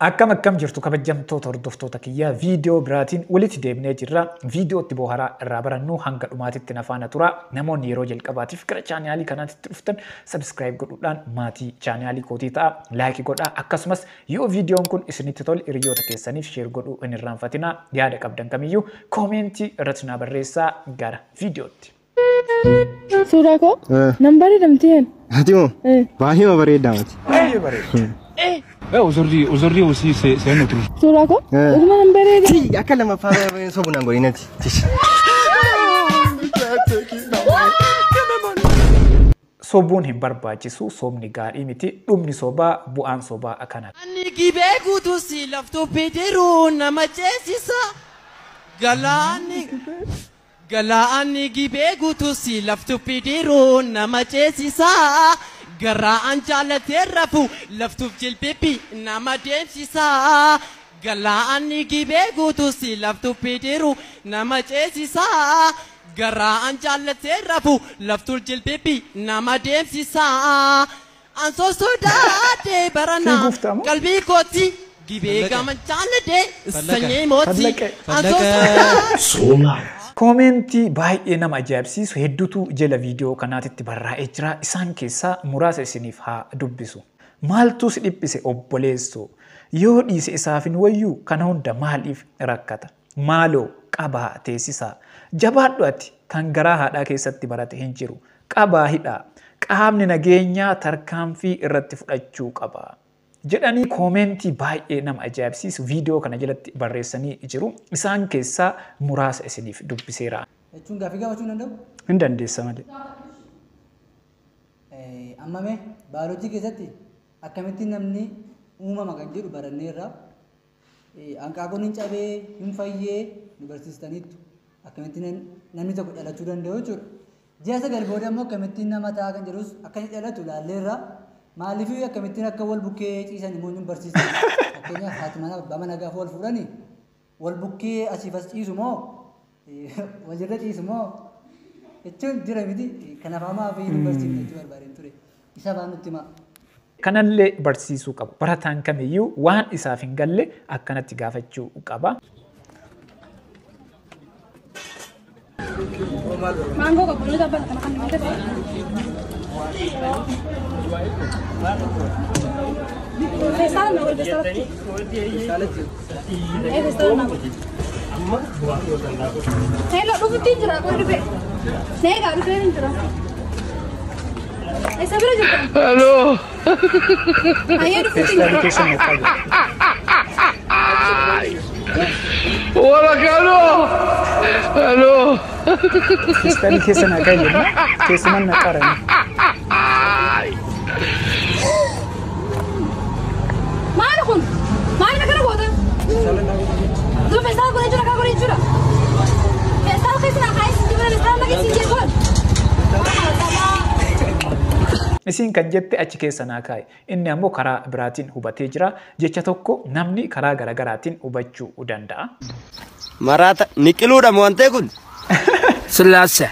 Akkam akkam jirtu kabajamtoota hordoftoota kiyyaa, viidiyoo biraatiin walitti deebinee jirra. Viidiyootti bohaaraa irraa barannu hanga dhumaatitti na faana tura. Namoonni yeroo jalqabaatiif gara chaanaalii kanaatti dhuftan subscribe godhuudhaan maatii chaanaalii kootii ta'a. Like godhaa. Akkasumas yoo viidiyoon kun isinitti tole hiriyoota keessaniif share godhuu hin irraanfatinaa. Yaada qabdan kamiyyuu koomentii irratti na barreessaa. Gara viidiyootti. Suuraa koo nan bareedamteen. Ati moo? Baay'ee bareedaa mati. Baay'ee bareeda. Aujourd'hui, aujourd'hui aussi, c'est un autre jour. Suuraa koo dhuguma nan bareeda. Akka lammaffaa sobunaan godhinati. Sobuun hin barbaachisu, sobni gaarii miti, dhumni sobaa, bu'aan sobaa akkana. Ani gibee guutuu si laftuu bidiruu nama ceesisa. Galaanni gibee guutuu si laftuu bidiruu nama ceesisa. Garaan jaalatee rafu laftuuf jilbibbi nama deemsisa. Galaanni gibee guutuu si laftuu bidiruu nama ceesisa. Garaan jaalatee rafu laftuuf jilbibbi nama deemsisa. Ansoo sodaatee barana qalbii kooti gibee gama jaalatee sanyii mooti. Ansoo sodaatee. Koomentii baay'ee nama ajaa'ibsiisu hedduutu jala viidiyoo kanaatitti barraa'ee jira. Isaan keessaa muraasa isiniif haa dubbisu. Maaltu si dhiphise obboleessoo? Yoo dhiise isaaf hin wayyuu kana hunda maaliif rakkata? Maaloo qabaa teessisaa? Jabaadhu ati kan garaa haadhaa keessatti barate hin jiru. Qabaa hidhaa. Qaamni nageenyaa tarkaanfii irratti fudhachuu qaba. Jedhanii koomentii baay'ee nama ajaa'ibsiisu viidiyoo kana jalatti barreessanii jiru. Isaan keessaa muraasa isiniif dubbiseera. Jechuun gaaffii gaafachuu hin danda'u? Hin dandeessa malee. Amma mee baayoloojii keessatti akkamittiin namni uumama kan jedhu baranneerra. Hanqaaquun hin cabee, hin fayyee nu barsiistaniittu. Akkamittiin namni tokko dhalachuu danda'u jechuudha. Ji'a 9 booda immoo akkamittiin nama ta'a kan jedhus akka inni dhalatu ilaalleerra. Maaliif akkamittiin akka wal bukkee ciisan immoo nu barsiisan? Fakkeenyaaf haati manaa abbaa manaa gaafa wal fuudhanii wal bukkee asiif as ciisu moo walirra ciisu moo jechuun jira miti. Kanaaf hamaa fi nu barsiifne jechuu barbaadeen ture. Isa afaan nutti himaa. Kanallee barsiisuu qabu. Barataan kamiyyuu waan isaaf hin galle akkanatti gaafachuu qaba. Maangoo qabu abbaa kana kan namatti ta'e. Feestaala na godhe feestaalatti. Feestaala na godhe. Hello, dhufutti jira kun dhufe. Neegaa dhufee hin jira. Eessa bira jirta? Hello. Ayyee dhufutti jira. Keessa na qabu. Wala kalo. Hello. Feestaalli keessa na qabu. Keessumaan na qarani. Maal kun? Maal kana goota? Dura feestaala godhee jira, kaa godhee jira. Feestaala keessa na kaayee jira, feestaala maqee si jedhu. Isiin kan jette achi keessa naa kaa'i. Inni ammoo karaa biraatiin hubatee jira. Jecha tokko namni karaa garaagaraatiin hubachuu danda'a. Maraata niqiluudha moo wantee kun? Sillaasee.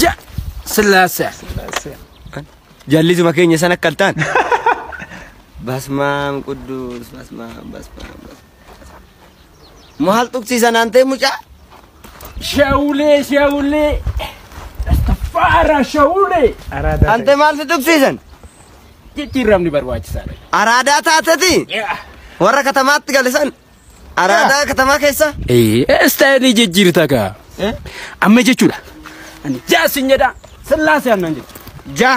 Ja. Sillaasee. Jallisuma keenya sana akka hin taane. Basmaam qudduus basmaam basmaam. Maal tuqsiisan aantee mucaa? Shawulee shawulee. Astafaara shawulee. Aantee maal si tuqsiisan? Jijjiiramni barbaachisaadha. Araadaa taateti? Warra katamaatti gale san? Araadaa katamaa keessa? Istaayilii jijjiirta kaa. Amma jechuudha. Ani jaasin jedha. Sillaasee annan jedha. Ja.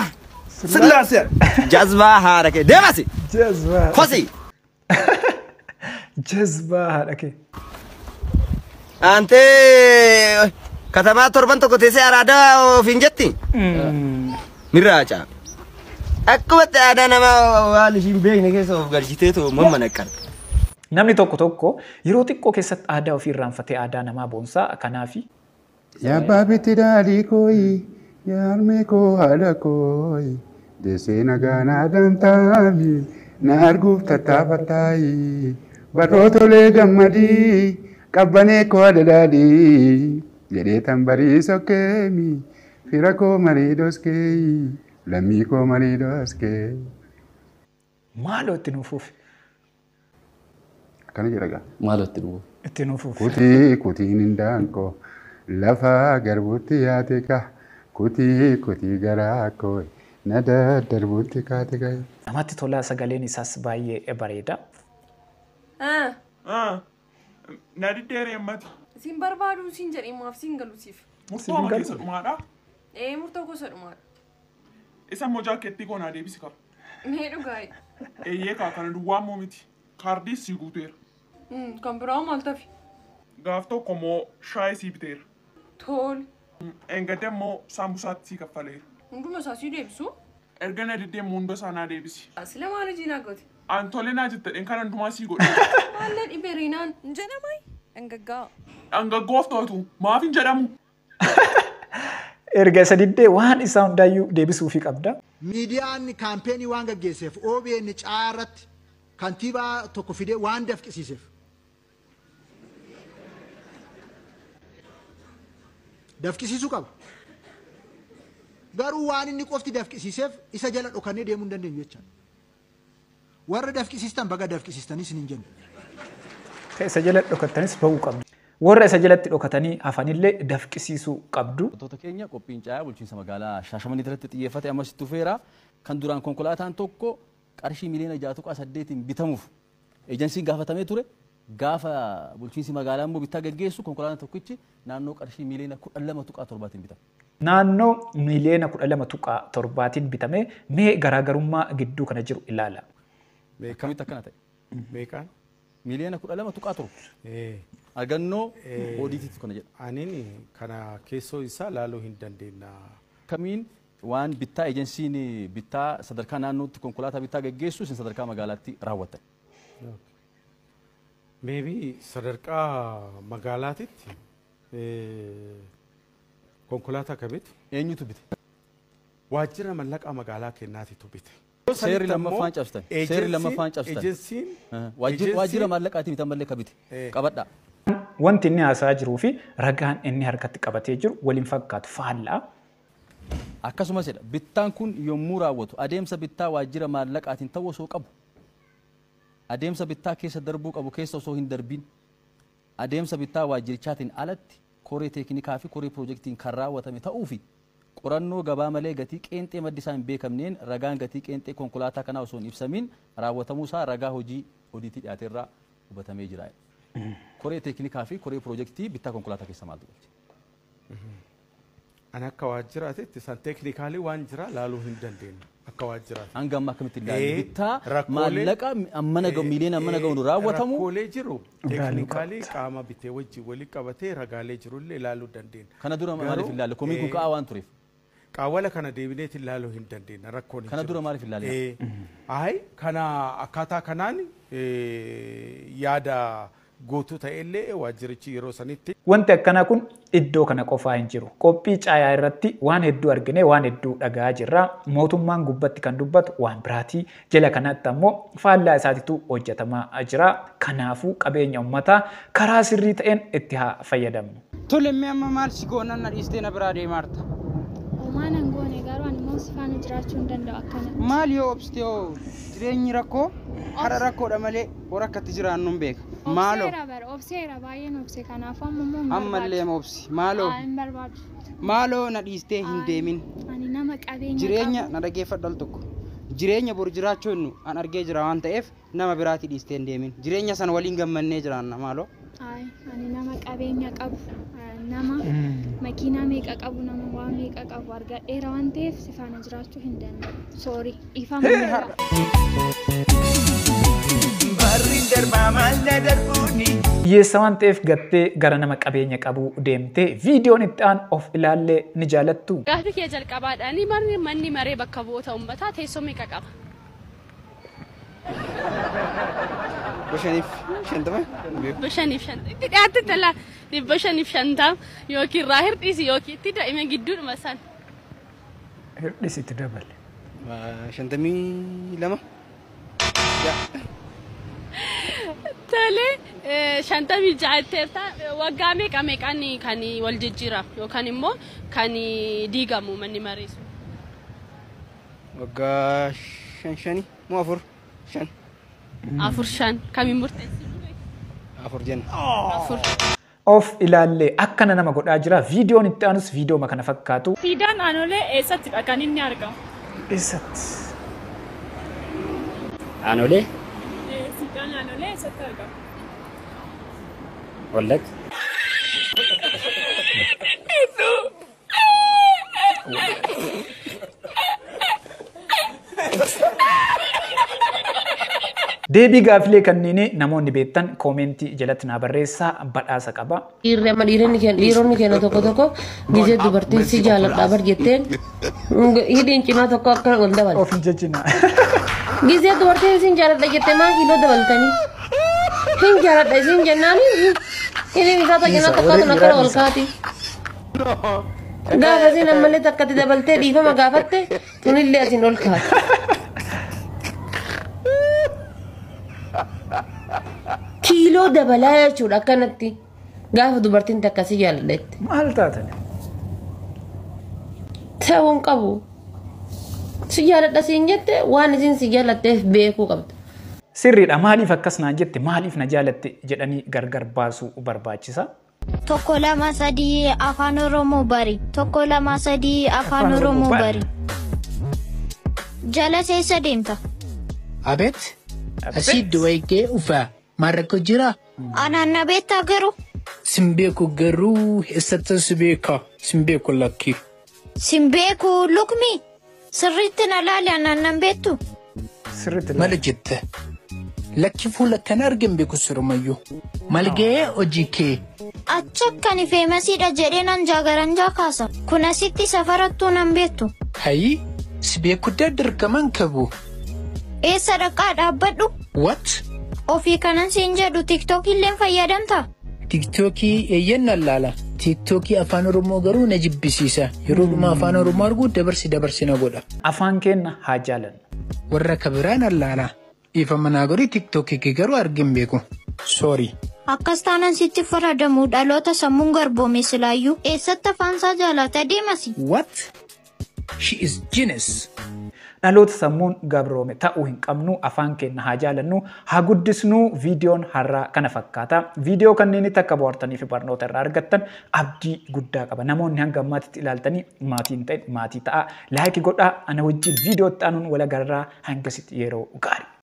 Sillaasee. Jazbaa haadha kee. Deemasi. Jazbaa. Kosi. Jazbaa haadha kee. Aantee katamaa torban tokko teessee araadaa ofiin jetti? Mirraaca. Akkumatti aadaa namaa waan ishiin beekne keessa of galchitee too mamma naqqarte. Namni tokko tokko yeroo xiqqoo keessatti aadaa ofii irraanfatee aadaa namaa boonsaa kanaafi. Yaa abbaa bitti daadhii kooyi, yaa harmee koo haadha kooyi, deessee nagaa naa dantaami, na arguuf tattaafattaayi, barroo tolee gammadii, qabbanee koo haadha daadhii, jedhee tan barii sokkeemi, fira koo marii doskeeyi, lammii koo marii doskee. Maaloo itti nuuf fufi. Akkana jedha gaa. Maalatti dhugu? Itti nuufuuf. Kutii kutiin hindaanqoo lafa garbuutti yaate ka kutii kutii garaa koo na daddarbuutti kaate ka. Namatti tola, sagaleen isaas baay'ee bareeda. Na diddeere ammati. Siin barbaadu siin jedhee maaf siin galu siif. Murtoo amma keessa dhumaadha. Ee, murtoo gosa dhumaadha. Isa immoo jaakkeettii koo naa deebisi kaa. Mee dhugaa'e. Eeyyee kaa, kana duwwaa immoo miti. Kaardiis sii guuteera. Kan biraa maal tafi? Gaaf tokko immoo shaayii sii biteera. Tole. Engadda immoo saambusaatti sii kaffaleera. Hunduma isaa sii deebisu? Erga na diddee immoo hunda isaa naa deebisi. Sila maal hojii naa goote? An tole naa jettadheen kan hundumaa sii godhe. Maal dhibee reenaan? Hin jedhamai? Dhangaggaa. Dhangaggoof to'atu maaf hin jedhamu? Erga isa diddee waan isaa hundaayyuu deebisuufii qabda. Miidiyaan kaampeenii waan gaggeesseef, OBN caayaa irratti kantiibaa tokko fidee waan dafqisiiseef. Dafqisiisuu qaba. Garuu waan inni qofti dafqisiiseef isa jala dhokannee deemuu hin dandeenyu jechaadha. Warra dafqisiistan baga dafqisiistanis hin jennu. Isa jala dhokattanis ba'uu qabdu. Warra isa jalatti dhokatanii hafanillee dafqisiisuu qabdu. Wantoota keenya qophiin caayaa bulchiinsa magaalaa Shaashamannee irratti xiyyeeffate ammas itti fufeera. Kan duraan konkolaataan tokko qarshii miliyoona 6.8n bitamuuf eejensiin gaafatamee ture. Gaafa bulchiinsi magaalaa immoo bittaa gaggeessu konkolaataan tokkichi naannoo qarshii miliyoona 12.7n bitama. Naannoo miliyoona 12.7n bitame. Mee garaagarummaa gidduu kana jiru ilaala. Akkamitti akkana ta'e? Meeqaan? Miliyoona 12.7. Argannoo oodiitiitu kana jedha. Aniin kana keessoo isaa laaluu hin dandeenya. Kamiin waan bittaa eejensiin bittaa sadarkaa naannootti konkolaataa bittaa gaggeessu isin sadarkaa magaalaatti raawwattan? Maybe sadarkaa magaalaatitti konkolaataa ka bitu. Eenyutu bite? Waajjira mallaqaa magaalaa kennaatitu bite. Seerri lammaffaan cabsitan. Seerri lammaffaan cabsitan. Ejensiin Waajjira maallaqaatii bitan malee ka bite. Qabadhaa. Wanti inni haasa'aa jiruu fi ragaan inni harkatti qabatee jiru waliin fakkaatu, faallaa. Akkasumas jedha, bittaan kun yommuu raawwatu adeemsa bittaa waajjira maallaqaatiin ta'uu osoo qabu, adeemsa bittaa keessa darbuu qabu keessa osoo hin darbiin, adeemsa bittaa waajjirichaatiin alatti koree teeknikaa fi koree piroojeektiin kan raawwatame ta'uu fi qorannoo gabaa malee gatii qeenxee maddi isaa hin beekamneen ragaan gatii qeenxee konkolaataa kanaa osoo hin ibsamiin raawwatamuu isaa ragaa hojii odiitii dhiyaateerraa hubatamee jira. Koree teeknikaa fi koree piroojeektii bittaa konkolaataa keessa maaltu galche? Ani akka waajjiraatitti san technically waan jira laaluu hin dandeenyu. Akka waajjiraati. Hanga ammaa akkamitti ilaalu? Bittaa maallaqa ammana ga'u, miiliyoona ammana ga'uun raawwatamu. Rakkoolee jiru technically qaama bitee wajjin walii qabatee ragaalee jirullee ilaaluu dandeenya. Kana dura maaliif ilaalle? Komiin kun ka'aa waan tureef. Qaawwala kana deebineet ilaaluu hin dandeenya, rakkoon hin Kana dura maaliif ilaalle? Ayi, kana akkaataa kanaan yaada guutuu ta'ellee waajjirichi yeroo sanitti. Wanti akkanaa kun iddoo kana qofaa hin jiru. Qophii caayaa irratti waan hedduu argine, waan hedduu dhaga'aa jirra. Mootummaan gubbatti kan dubbatu waan biraatii. Jala kanatti ammoo faallaa isaatitu hojjetamaa jira. Kanaafuu qabeenya uummataa karaa sirrii ta'een itti haa fayyadamnu. Tole, mee amma maal si goonan na dhiistee na biraa deemaarta? Homaa nan goone, garuu ani immoo si faana jiraachuu hin danda'u akkanatti. Maal yoo obsite hoo? Jireenyi rakkoo hara rakkoodha malee bor akkatti jiraannu hin beeka. Maaloo. Obseera bara, obseera, baay'een obse, kanaafuu amma immoo hin Ammallee barbaadu. obsi, maaloo. Haa, hin barbaadu. Maaloo, na dhiistee hin deemin. Ani nama qabeenya Jireenya qabu. na dhageeffadhu al tokko. Jireenya bor jiraachuu nu an argee jira waan ta'eef nama biraatti dhiistee hin deemin. Jireenya sana waliin gammannee jiraanna, maaloo. Ayi, ani nama qabeenya qabu, nama makiinaa meeqa qabu, nama waa meeqa qabu argadheera waan ta'eef si faana jiraachuu hin danda'u. Sorry, dhiifama godhaa. Barri darbaa maal na darbuuni. Hiyyeessa waan ta'eef gattee gara nama qabeenya qabu deemtee. Viidiyoon itti aan of ilaallee ni jaalattu. Gaaffii kee jalqabaadhaani, manni maree bakka bu'oota uummataa teessoo meeqa qaba? 550. 550. Itti dhiyaatte talaa, 550 yookiin irraa hir'isi yookiin itti daa'ima, gidduudhuma isaan. Hir'isi, itti dabale. 52. Tole, 56 jetteerta. Waggaa meeqa meeqaan kan wal jijjiiramu yookaan immoo kan diigamu manni maree sun? Waggaa shan shani moo afur shan? Afur shan, kamiin murteessi? 4 jenna. 4. Of ilaallee akkana nama godhaa jira. Viidiyoon itti aanus viidiyooma kana fakkaatu. Siidaan Aanolee eessattidha kan inni argamu? Eessatti? Aanolee? Siidaan Aanolee eessatti argama? Wallagga. Deebii gaafilee kanneen namoonni beektan koomentii jalatti naa barreessaa badhaasa qaba. Dhiirri amma dhiironni keenya tokko tokko gizee dubartiin si jaaladha bar jetteen hidhiin cimaa tokko akka ol dabala. Of hin jejjina. Gizee dubartiin isin jaaladha jettee maa kiiloo dabaltanii? Hin jaaladha isin jennaan hidhiin isaa tokko tokkotu akkana ol kaati. Gaafa isin ammallee takkatti dabaltee dhiifama gaafatte tunillee asin ol kaati. Kiiloo dabalaa jechuudha akkanatti gaafa dubartiin takka si jaalladhetti. Maal taatani? Ta'uu hin qabu. Si jaaladha siin jette waan isin si jaallatteef beekuu qabda. Sirriidha maaliif akkas naan jette maaliif na jaalatte jedhanii gargar baasuu barbaachisa. 1 2 3 afaan Oromoo bari. 1 2 3 afaan Oromoo bari. Jala seessa deemta. Abeet. Asii duwayikee ufa maarrakko jira. Anaan na beektaa garuu. Sin beeku garuu eessattan si beeka sin beeku lakki. Sin beeku lukmi sirriitti na laali anaan nan beektu. Sirriitti Maal jette? Lakki fuula kana argan beeku sirumayyuu. Maal ga'ee hojii kee? Achi akkan feemasiidha jedhee nan jaagaranjaa kaasa. Kun asitti safarattuu nan beektu. Hayi si beeku dirqaman qabu. Eessa dhaqaa dhaabbadhu? What? Ofii kanan siin jedhu TikTok illee fayyadamta? TikTokii eeyyan laala. TikTokii afaan Oromoo garuu na jibbisiisa. Yeroo dhuma afaan Oromoo arguu dabarsi na godha. Afaan keenya haa jaalannu. Warra kabiraan allaala. Dhiifama naa godhi TikTokii kee garuu argin beeku. Sorry. Akkas taanaan sitti faradamu dhaloota sammuun garboome silaayyuu. Eessatti afaansaa jaalata deemasi? What? She is genius. Dhaloota sammuun gabroome ta'uu hin qabnu afaan keenya haa jaalannu haa guddisnu viidiyoon har'aa kana fakkaata. Viidiyoo kanneen akka bohaartanii fi barnoota irraa argattan abdii guddaa qaba. Namoonni hanga ammaatti ilaaltanii maatii hin ta'in maatii ta'a. Laayikii godhaa ana wajjin viidiyoo itti aanuun wal agarraa hangasitti yeroo gaarii.